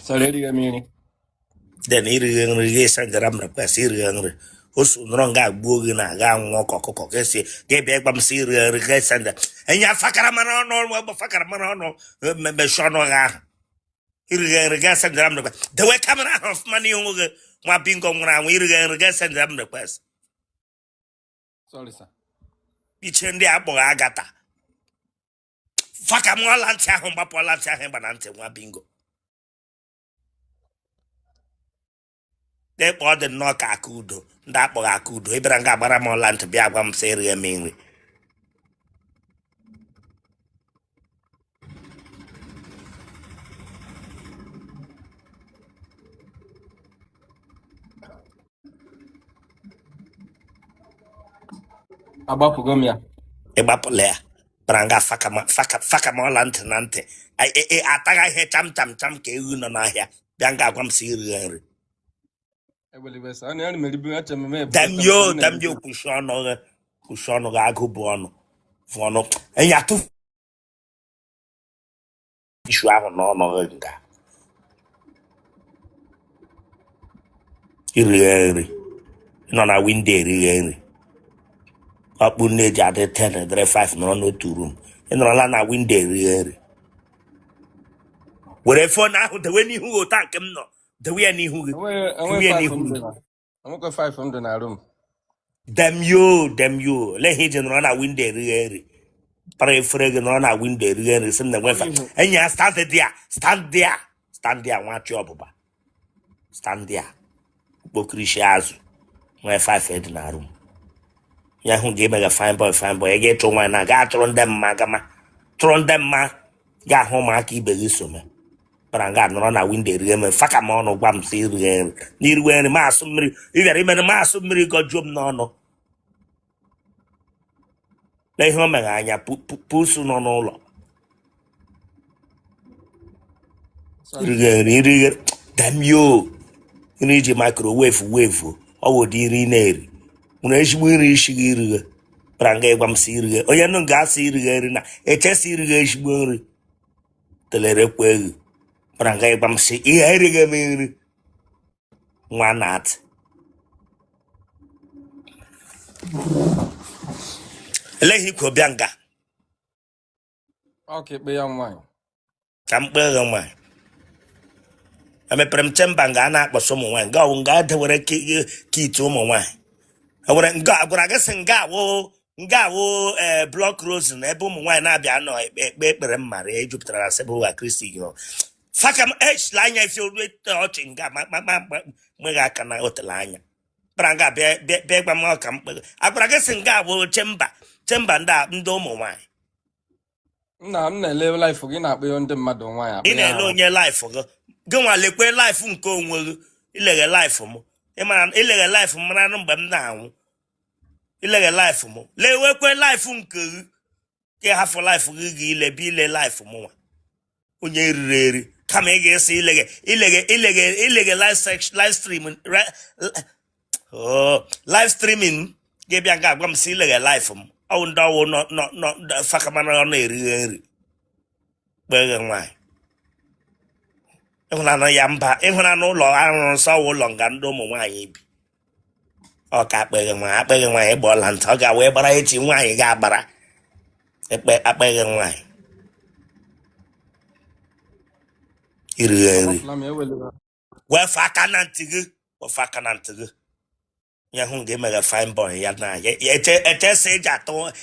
Sorry, erighị m nri. Then irighe nri gị sendara m request irighe nri o so nọrọ nga gbuo gị na aga nwụọ ka ọkụkọ ka esi ga-ebịa ịgba m sị irighe nri ga senda enye afakara mara ọnụ ọnụ fakara mara ọnụ mmechi ọnụ gị ahụ irighe nri ga sendara m request dewe camera ahụ ọfụma n'ihu gị nwa bingo nwụrụ anwụ irighe nri ga sendara m request. Sorry, sir. Iche ndị akpọghị agata faka m ọla ntị ahụ gbapụ ọla ntị ahụ ịgba na ntị nwa bingo na-ekpe ọ dị nnọọ ka aka udo ndị akpọghị aka udo ị bịara nga agbara m ọla ntị bịa gwa m sị erighe m nri. Agbapụgo m ya. Ị gbapụla ya bara nga faka m ọla ntị na ntị ataghị ihe cham cham cham ka ewu nọ n'ahịa bịa nga agwa m sị irighe nri. Damn you, damn you, kwụsị ọnụ gị kwụsị ọnụ gị agụ bụ ọnụ bụ ọnụ enyi atụ tissue ahụ n'ọnụ gị nga irighe nri nọ na window erighe nri ọkpụ nne eji adị 10 dịrị 5 nọrọ n'otu room ị nọrọla na window erighe nri were phone ahụ dewe n'ihu gị otu a nke m nọ dewe ya n'ihu gị dewe ya n'ihu gị. Enwekwe 5 m dị na room. Damn you, damn you. Lee ihe iji nọrọ na window erighe nri para efere gị nọrọ na window erighe nri sị m na enwefa enyi ya stand there, stand there, stand there nwa chi ọbụba stand there okpokirishi azụ nwee 5 dị na room ya hụ gị emega fine boy fine boy ị ga-ịchụ nwaanyị na gaa chụrụ ndị mma gama chụrụ ndị mma ga-ahụ ụmụaka ibe gị so mee bara nga nọrọ na window erighe m faka m ọnụ gwa m sị irighe nri na iriwe nri ma asụ mmiri ị bịara imere ma asụ mmiri gọjuo m n'ọnụ na ihe o meghe anya pusu nọ n'ụlọ irighe nri irighe damn you nri iji microwave wave ọ wụ ụdị nri ị na-eri nwere ezigbo nri isi gị irighe bara nga ịgwa m sị irighe onye nụ ga-asị irighe nri na echesi irighe ezigbo nri telere kwa egwu bara nga ịgwa m sị ihe erighị m nri nwa na-atị eleghị ikwu bịa nga. Ọ ka ekpe ya nwaanyị. Ka m kpee gị nwaanyị emepere m chamber nga a na-akpọsa ụmụ nwaanyị nga ọwụ nga dewere kit ụmụ nwaanyị ewere nga agwara gị sị nga awụ nga awụ ee block rose na ebe ụmụ nwaanyị na-abịa nọ ekpe ekpe ekpere mmara ya ejupụtara na sebụ ụwa kristi gị faka m echila anya ife olu ọchị nga ma ma ma ma- aka na otele anya bara nga bịa bịa bịa gwa m ọka mkpe agwara gị sị nga awụ chamber chamber ndị ndị ụmụ nwaanyị. Nna m na-ele live gị na-akpọ ya ndị mmadụ nwaanyị ị na-ele onye live gị gị nwa lekwe live nke onwe gị ileghe live m ịmara ileghe live m mara mgbe m na-anwụ ileghe live m lewekwe live nke gị ka ị hafụ live gị gị ile bịa ile live m nwa onye riri eri kama ị ga-esi ileghe ileghe ileghe ileghe live stream oh, live streaming ga-ebịa nga agwa m sị ileghe live m ọwụ ndị ọwụ nọ nọ nọ fakamana ọ na-erighe nri kpeghe nwaanyị ịhụnanụ ya mba ịhụnanụ ụlọ arụrụ nsọ ọwụ ụlọ nga ndị ụmụ nwaanyị bi ọ ka akpeghe nwaanyị akpeghe nwaanyị ịgba ọla ntị ọ ga-wee gbara echi nwaanyị ga-agbara ekpe akpeghe nwaanyị irighe nri wefe aka na ntị gị wefe aka na ntị gị ya hụ nga emeghe fine boy ya na ya eche eche sị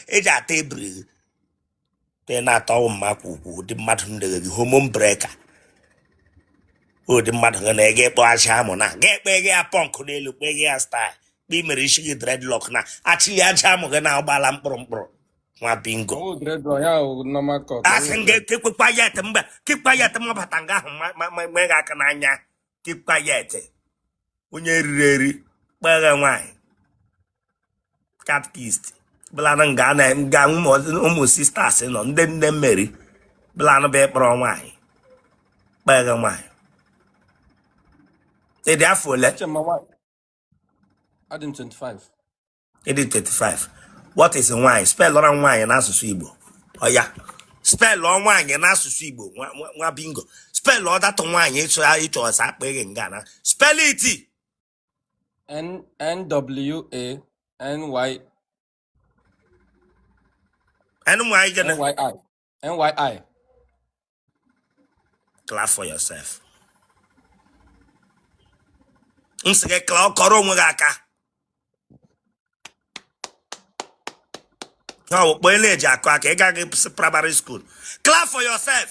eji ata ebiri gị ị na-atọ ọwụ mma kwa ukwu ụdị mmadụ ndeghe gị hormone breaker ụdị mmadụ gị na ị ga-ekpọ achị amụ na ga ekpe gị ya punk n'elu kpe gị ya style kpe i mere isi gị dreadlock na achị ya aja amụ gị na ọgbala mkpụrụ mkpụrụ nwa bingo. Asị nga keep quiet mgbe keep quiet m bata nga ahụ ma gị aka n'anya keep quiet onye riri eri kpeghe nwaanyị catechist bụlanụ nga na nga ụmụ sisters nọ ndị nne mmeri bụlanụ bụ ịkpọrọ nwaanyị kpeghe nwaanyị ị dị afọ ole? Adị m 25. Ị dị 25. What is nwaanyị? Spellọra nwaanyị n'asụsụ Igbo. Ọya. Spell nwaanyị n'asụsụ Igbo, nwa bingo. Spell that nwaanyị ịchọ ịchọ ọsọ akpa gị nga na. Spell it. N N W A N Y. N Y gịnị? N Y I N Y I. Clap for yourself. M sị gị clap, kọrọ onwe gị aka. Ha wụ kpọọ ele eji akụ aka, ị gaghị primary school. Clap for yourself.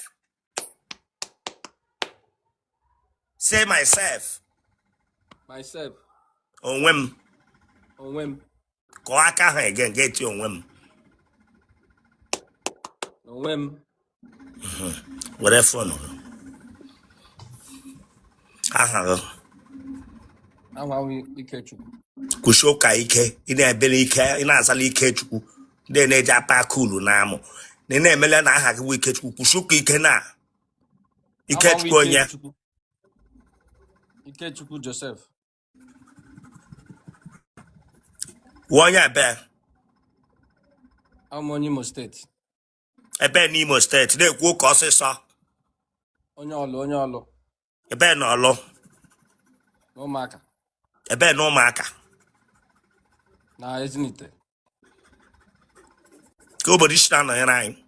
Say myself. Myself. Onwe m. Onwe m. Kọọ aka ahụ again, ga-eti onwe m. Onwe m. Were phone gị. Aha gị? Aha m Ikechukwu. Kwụsị ụka ike, ị na-ebele ike, ị na-azala Ikechukwu. Ndị na-eji apa aka ulu na amụ na ị na-emele na aha gị bụ Ikechukwu. Kwụsị ụka ike na Aha m Ikechukwu onye? Ikechukwu. Ikechukwu Joseph. Wụ onye ebe? Abụ m onye Imo Steeti. Ebe n'Imo Steeti? Na-ekwu ụka ọsịsọ. Onye Ọlụ, onye Ọlụ. Ebe na Ọlụ? Na Ụmụaka. Ebe na Ụmụaka? Na Ezinite. Ka obodo isi na-anọnyere anyị?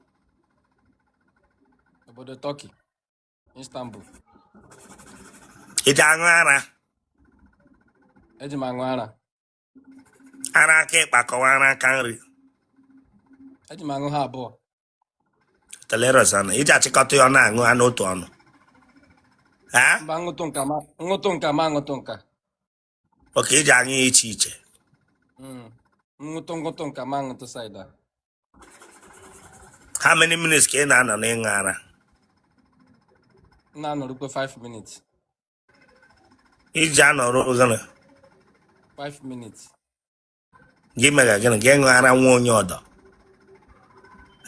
Obodo Turkey, Istanbul. Ị ji aṅụ ara? Eji m aṅụ ara. Ara aka ịkpa kọwa ara aka nri? Eji m aṅụ ha abụọ. Telerosana iji achịkọta ya, ọ na-aṅụ ha n'otu ọnụ ha? Mba, ṅụtụ nka ma ṅụtụ nka ma ṅụtụ nka. Oke iji aṅụ ya iche iche? Ṅụtụ ṅụtụ nka ma ṅụtụ side a. How many minutes ka ị na-anọ n'ịṅụ ara? M na-anọrukwe 5 minutes. Iji anọrọ gịnị? 5 minutes. Gị mere gịnị gị ṅụ ara nwa onye ọdọ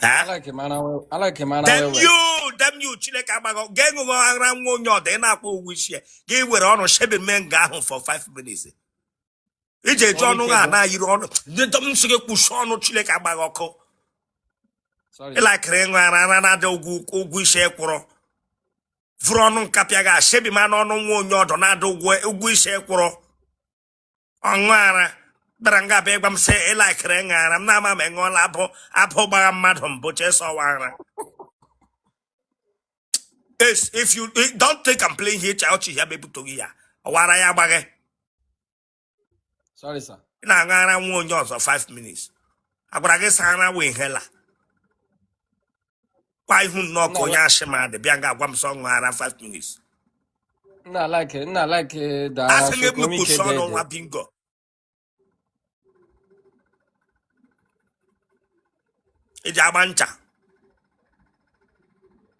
ha? I like m ara Damn well well. you, damn you, Chineke agbago gị ṅụọ ara nwa onye ọdọ, ị na-akwụ ụgwọ isi ya, gị were ọnụ shebe mee nga ahụ for 5 minutes. Iji eji Ọrụ ọnụ ike ha bụ na-ayiri ọnụ m sị gị kwụsị ọnụ, Chineke agbaghị ọkụ. Sorry, sir. Ịlakịrị ịṅụ ara, ara na-adị ụgwọ isi kwụrụ vụrụ ọnụ nkapịa gị ashebi ma n'ọnụ nwa onye ọdọ na-adị ụgwọ isi kwụrụ ọṅụ ara bịara nga abịa ịgwa m sị ịlakịrị ịṅụ ara m na-ama ma ị ṅụọla abụ abụ gbagha mmadụ mbụ chesọwa ara. Yes, if you don't think I'm playing here, ọchị ya mepụta ya ọwara ya agbaghị. Sorry, sir. Ị na-aṅụ ara nwa onye ọzọ 5 minutes, agwara gị sa ara wee hela kwa ihu nnọọ ka onye ashị ma dị bịa nga agwa m sọ ṅụ ara 5 minutes. Nna like da Asị gị so ka o nwee ike kwụsị dee ọnụ ede. nwa bingo. Iji agba ncha?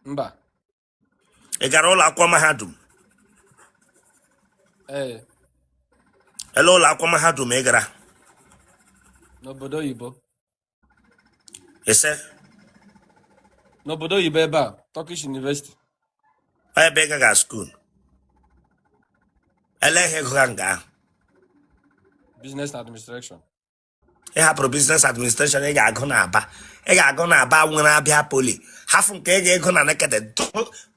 Mba. Ị gara ụlọ akwụkwọ mahadum? Ee. Ele ụlọ akwụkwọ mahadum ị gara? N'obodo oyibo. Ise? N'obodo oyibo ebe a, Turkish University. Ọ ebe ị gaga school, ele ihe gụga nga ahụ? Business administration. Ị hapụrụ business administration ị ga-agụ na Aba, ị ga-agụ na Aba nwere Abia Poly, hafụ nke ị ga-ego na Nekede.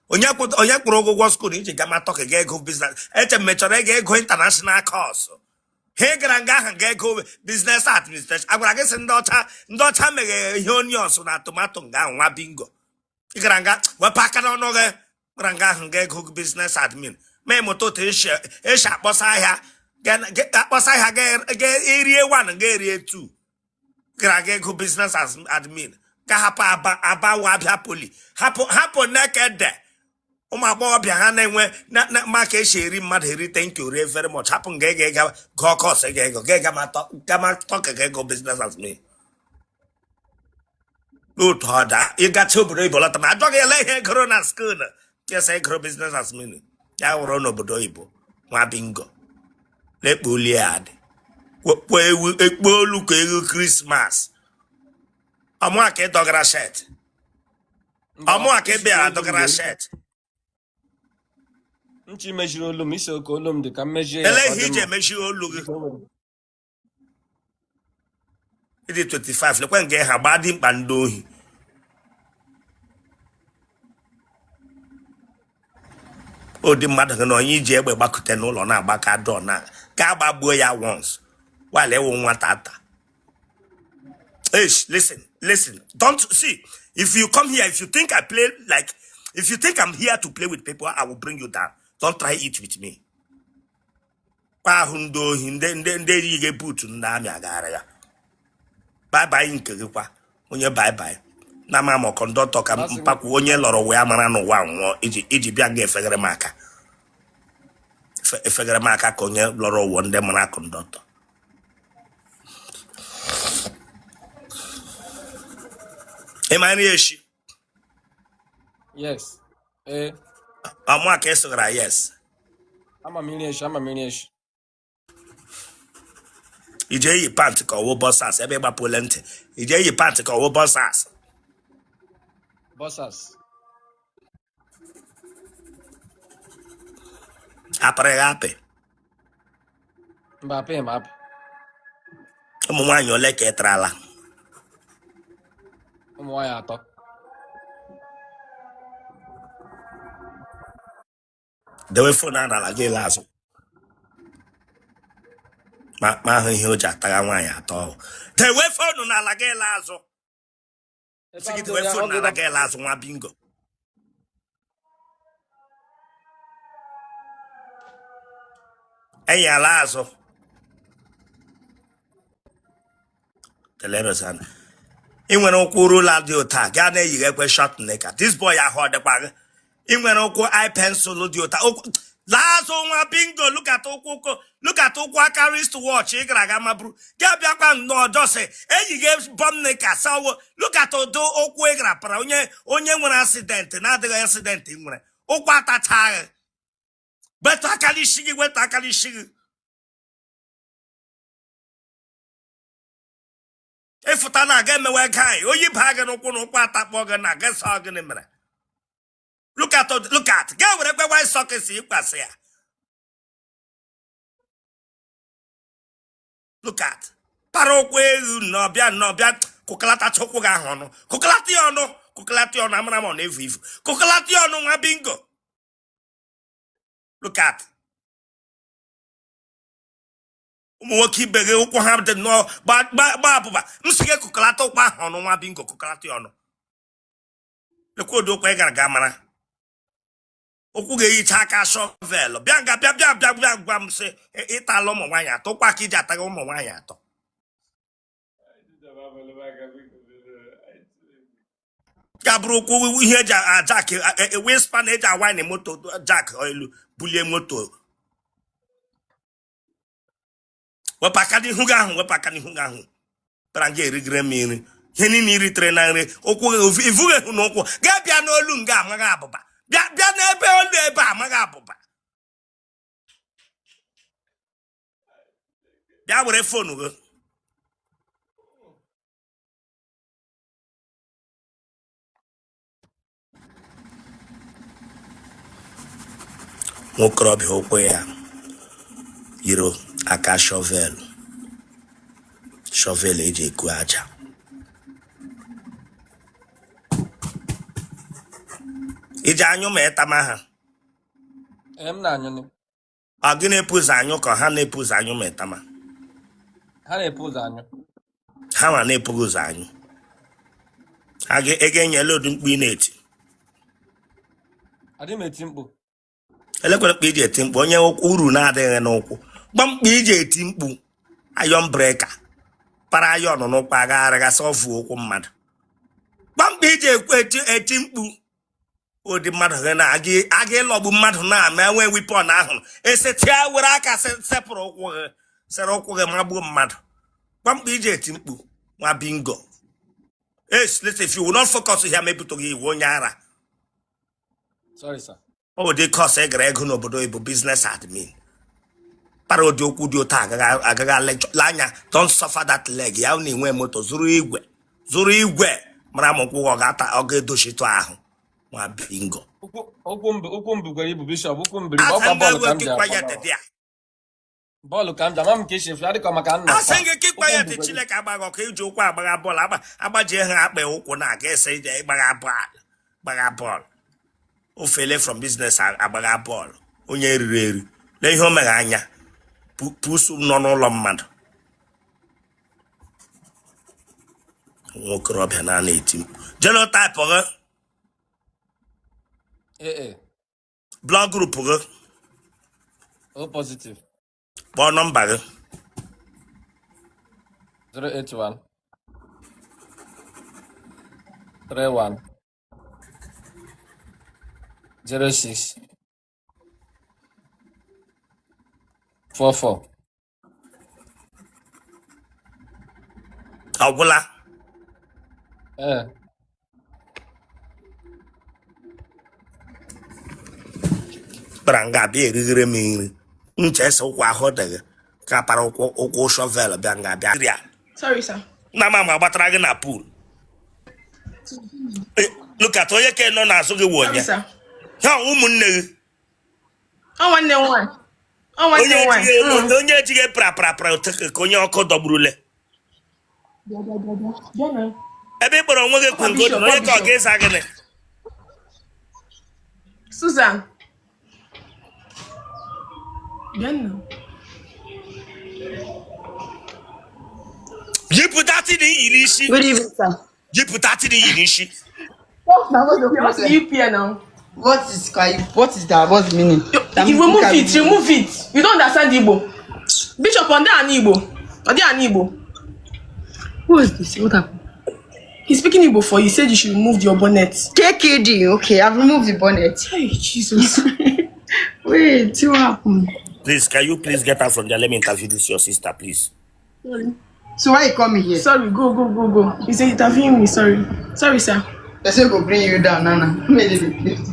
Onye kwụrụ ụgwọ school iji gama Turkey ga ego business? Eche m mechọrọ ị ga-ego international course ha. Ị gara nga ahụ ga ego business administration, agwara gị sị ndị ọcha meghere ihe onions na tomato nga ahụ. Nwa bingo, ị gara nga wepụ aka n'ọnụ gị. Gara nga ahụ ga ego business admin, ma ịmụta otu esi akpọsa ahịa, akpọsa ahịa ga erie 1 ga erie 2. Gara aga ego business admin ka hapụ Aba, Aba wa Abia Poly, hapụ hapụ Nekede. Ụmụ agbọghọbịa ha na-enwe ma ka esi eri mmadụ eri. Thank you, rie very much. Hapụ nga ị ga-ega gụọ course, ị ga-ego ga-ega ma tọka ga-ego business admin n'otu ọda. Ịgacha obodo oyibo lọta ma ajọ gị ele ihe gụrụ na school, yes, ịgụrụ business admin ya wụrụ n'obodo oyibo. Nwa bingo, na-ekpo olu ya adị kpọ ewu ekpo olu ka ewu Christmas. Ọmụa ka ị dọgara shirt. Mba. Ọmụa ka ị Isi bịara olu m dọgara dị shirt. Nchi mechiri olu m isi oke olu m dị ka m mejie ya Ele ka ọ ihe dị iji mma. emechi olu gị? Biko, nwere. Ịdị 25, lekwe nga ha gbaa dimkpa ndị ohi. Ụdị mmadụ gị na onye iji egbe gbakute n'ụlọ na-agbaka dọọ na ka agbagbuo ya once while ị wụ nwata ata. Eish, listen, listen. Don't see if you come here, if you think I play like if you think I'm here to play with people, I will bring you down. Don't try it with me. Kwa ahụ ndị ohi ndị ndị ndị erighị buutu ndị army agara ya. Bye bye nke gị kwa onye bye bye na ama ma conductor ka Asị m mpakwu onye lọrọ wee mara n'ụwa nwụọ iji iji bịa ga efegere m aka efegere m aka ka onye lọrọ ụwa ndị mara conductor ị ma nri eshi Yes. Ee, ọmụ ka ị sụgara yes. Ama m nri eshi, ama m nri eshi. Ije eyi pant ka ọwụ boxers ebe ịgbapụle ntị ije eyi pant ka ọwụ boxers. Boxers. Apịrị gị apị? Mba, apịghị m apị. Ụmụ nwaanyị ole ka ị tarala? Ụmụ nwaanyị atọ. Dewe phone a n'ala gị ele azụ ma ma ahụ ihe o ji atagha nwaanyị atọ ọhụ. Dewe phone n'ala gị ele azụ. Ebe Sị a gị m dewe doro ya phone ọ n'ala gị gị ele azụ nwa bingo. Enyi ala azụ telerosana ị nwere ụkwụ ruler dị ụta gaa na-eyighị ekwe short knicker. This boy ahụ ọ dịkwa gị ị nwere ụkwụ eye pencil dị ụta ụkwụ laa azụ nwa bingo. Look at ụkwụ ụkwụ, look at ụkwụ aka wrist watch ị gara aga maburu gị abịakwa nnọọ jọsị eyighị bum knicker sawo. Look at ụdị ụkwụ ị gara para onye onye nwere accident na-adịghị accident ị nwere ụkwụ atachaghị. Wetụ aka n'isi gị, wetụ aka n'isi gị. Ịfụta na aga emewe ego anyị oyi baa gị n'ụkwụ na ụkwụ atakpọ gị na aga sọ gịnị mere. Look at, look at ga were kwe white socks ịkwasị ya. Look at para ụkwụ ewu nnọbịa nnọbịa kụkalatacha ụkwụ gị ahụ ọnụ, kụkalata ya ọnụ, kụkalata ya ọnụ. Amara m ọ na-evu ivu. Kụkalata ya ọnụ nwa bingo. Look at ụmụ nwoke ibe gị ụkwụ ha dị nnọọ gba abụba. M sị gị kụkalata ụkwụ ahụ ọnụ nwa bingo, kụkalata ya ọnụ. Lekwa ụdị ụkwụ ị gara ga mara ụkwụ ga-eyicha aka shovel. Bịa nga bịa bịa bịa bịa gwa m sị ịtala ụmụ nwaanyị atọ ụkwụ aka iji ataghị ụmụ nwaanyị atọ ga bụrụ ụkwụ ihe eji ajack wispa na eji awine moto jack elu bulie moto. Wepụ aka n'ihu gị ahụ, wepụ aka n'ihu gị ahụ. Bịara nga erigire m nri ihe niile i ritere na nri ụkwụ gị ivughị ehu na ụkwụ gaa bịa n'olu nga amaghị abụba bịa bịa n'ebe olu ebe amaghị abụba bịa were phone gị. Nwokorobịa ụkwụ ya yiri aka shovel, shovel eji eku aja. Iji anyụ ma ịtama ha? Ee, m na-anyụ nị. Ọ gị na-epu ụzọ anyụ ka ha na-epu ụzọ anyụ ma ịtama? Ha na-epu ụzọ anyụ. Ha ma na-epughị ụzọ anyụ. A ga-enye lodu mkpu ị na-eti? Adị m eti mkpu. Elekwere mkpu iji eti mkpu onye uru na-adịghị n'ụkwụ gba mkpu iji eti mkpu iron breaker para iron n'ụkwụ agagharịgasị ọfụ ụkwụ mmadụ gba mkpu iji eti eti mkpu ụdị mmadụ gị na aga ịlọgbu mmadụ na-ama enwe weapon ahụ esetịa were aka sepụrụ ụkwụ gị sere ụkwụ gị magbuo mmadụ gba mkpu iji eti mkpu nwa bingo. Yes, listen, if you will not focus here mepụta gị iwu onye ara. Sorry, sir. Ọ bụ ụdị course ị gara ego n'obodo oyibo business admin kpara ụdị okwu dị ụtọ agaghị agaghị lecture anya. Don't suffer that leg ya na enwe moto zụrụ igwe zụrụ igwe mara ma ụkwụ ọ ga-ata ọ ga-edochitụ ahụ nwa bingo. Ụkwụ m bukwara ibu bishọp, ụkwụ m buru ibu Asị ọkwa m bọọlụ gị ka m ji keep akwa quiet dị ya. Bọọlụ ka m ji ama m ka esi efe adịkọ maka nna Asị kwa gị keep ụkwụ m quiet. bukwara ibu. Chineke agbaghị ọkụ iji ụkwụ agbagha bọọlụ agbajie ha akpa ụkwụ na aga ese ije ịgbagha bọọlụ gbagha bọọlụ. O fele from business agbagha bọọlụ onye eriri eri lee ihe o meghe anya pusu nọ n'ụlọ mmadụ nwa okorobịa na-ana eti mkpu genotype gị AA. Blood group gị O positive. Kpọọ nọmba gị. 081 31 06 44. Ọ gwụla? Ee. Kpara nga abịa erighere m nri nche ese ụkwụ ahụ dị gị ka para ụkwụ ụkwụ shovel bịa nga bịa ria. Sorry, sir. Nna m ama gbatara gị na pool. Look at onye ka nọ n'azụ gị wụ Sorry, onye sir. ha ụmụnne gị. Ọ nwanne m nwaanyị. Ọ nwanne onye m nwaanyị. ejighị onye ejighị pra pra pra ka onye ọkụ dọgburule. Bịa, bịa, bịa, bịa. Bịa na. Ebe ị kpọrọ onwe gị Ọkwa kwungo Bishop, onye ọ ka ọ Bishop. ga-eza gịnị? Susan. Bịa nna. Yipụta tin iyi n'isi. Good evening, sir. Yipụta tin iyi n'isi. What now? What's the You want to problem? yip here now? What is what is that? What's the meaning? You remove it, remove it. You don't understand Igbo. Bishop, ọ dị ana Igbo. Ọ dị ana Igbo. Who is this? What happened? He's speaking Igbo for you. He said you should remove your bonnet. KKD. Okay, I've removed the bonnet. Hey, Jesus. Wait, what happened? Please, can you please get out from there? Let me interview this your sister, please. Sorry. So why you come here? Sorry, go, go, go, go. He's interviewing me. Sorry. Sorry, sir. They say go bring you down, Nana. May they be pleased.